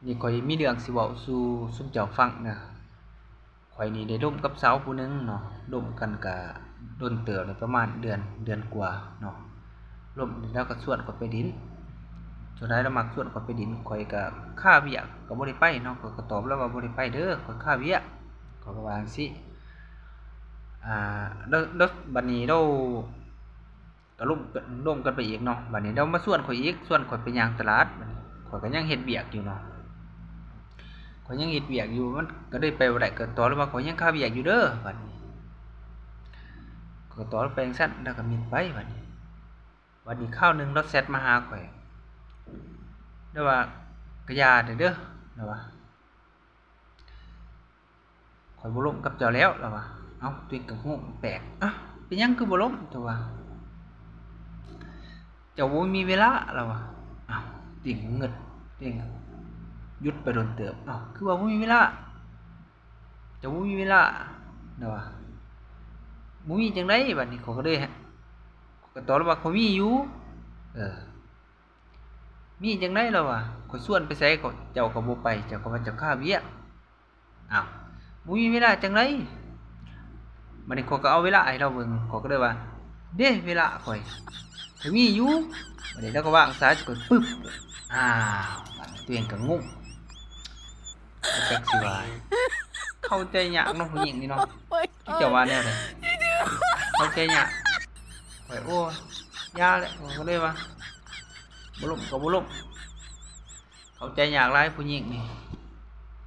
ນີ້ຂ້ອຍມີເລື່ອງຊິເວົ້າສູ່ຊຸມເຈົ້າຟັງນະ. ຂ້ອຍນີ້ໄດ້ລົມກັບສາວຜູ້ໜຶ່ງເນາະ, ລົມກັນກະດົນເຕີບແລ້ວ ປະມານເດືອນ ເດືອນກວ່າເນາະ. ລົມແລ້ວກໍຊວນຂ້ອຍໄປດິນ, ສ່ວນຫຼາຍລາວມັກຊວນຂ້ອຍໄປດິນ, ຂ້ອຍກະຄາວຽກກໍບໍ່ໄດ້ໄປເນາະ. ຂ້ອຍກໍຕອບລາວວ່າ ບໍ່ໄດ້ໄປເດີ ຂ້ອຍຄາວຽກ, ຂ້ອຍກໍວ່າຈັ່ງຊີ້. ອາ ແລ້ວ ແລ້ວບັດນີ້ລາວ ກໍລົມ ລົມກັນໄປອີກເນາະ. ບັດນີ້ລາວມາຊວນຂ້ອຍອີກ, ຊວນຂ້ອຍໄປຍ່າງຕະຫຼາດ. ບັດນີ້ຂ້ອຍກໍຍັງເຮັດວຽກຢູ່ເນາະ, ຂ້ອຍຍັງເຮັດວຽກຢູ່, ມັນກໍເລີຍໄປບໍ່ໄດ້. ກໍຕອບລາວວ່າ ຂ້ອຍຍັງຄາວຽກຢູ່ເດີ. ບັດນີ້ຂ້ອຍກໍຕອບລາວໄປຈັ່ງຊັ້ນ, ລາວກໍມິດໄປ. ບັດນີ້ ບັດນີ້ຄາວໜຶ່ງລາວແຊັດມາຫາຂ້ອຍ, ລາວວ່າ ກະຢ່າເດີ ລາວວ່າ ຂ້ອຍບໍ່ລົມກັບເຈົ້າແລ້ວ ລາວວ່າ. ເອົ້າ ຕົວເອງກໍງົງແປກ, ອາ ເປັນຫຍັງຄືບໍ່ລົມ ລາວວ່າ. ເຈົ້າບໍ່ມີເວລາ ລາວວ່າ. ເອົ້າ ຕົວເອງງຶດ, ຕົວເອງຢຸດໄປດົນເຕີບ. ເອົ້າ ຄືວ່າບໍ່ມີເວລາ, ເຈົ້າບໍ່ມີເວລາ ລາວວ່າ. ບໍ່ມີຈັ່ງໃດ? ບັດນີ້ຂ້ອຍກໍເລີຍ ຂ້ອຍກໍຕອບລາວວ່າ ຂ້ອຍມີຢູ່. ເອີ ມີຈັ່ງໃດ ລາວວ່າ, ຂ້ອຍຊວນໄປໃສ ເຈົ້າກໍບໍ່ໄປ, ເຈົ້າກໍວ່າເຈົ້າຄາວຽກ. ອ້າວ ບໍ່ມີເວລາຈັ່ງໃດ? ບັດນີ້ຂ້ອຍກໍເອົາເວລາໃຫ້ລາວເບິ່ງ, ຂ້ອຍກໍເລີຍວ່າ ເດ້ ເວລາຂ້ອຍ ຂ້ອຍມີຢູ່. ບັດນີ້ລາວກໍວາງສາຍຈາກຂ້ອຍປຶບ. ອ້າວ ບັດນີ້ຕົວເອງກໍງົງ ຈັກຊິວ່າ. ເຂົ້າໃຈຍາກເນາະ ຜູ້ຍິງນີ້ເນາະ. ເຈົ້າວ່າແນວໃດ? ເຂົ້າໃຈຍາກ. ຂ້ອຍ ໂອ້ຍ ຢ່າແຫຼະ, ຂ້ອຍກໍເລີຍວ່າ ບໍ່ລົມກໍບໍ່ລົມ. ເຂົ້າໃຈຍາກຫຼາຍຜູ້ຍິງນີ້.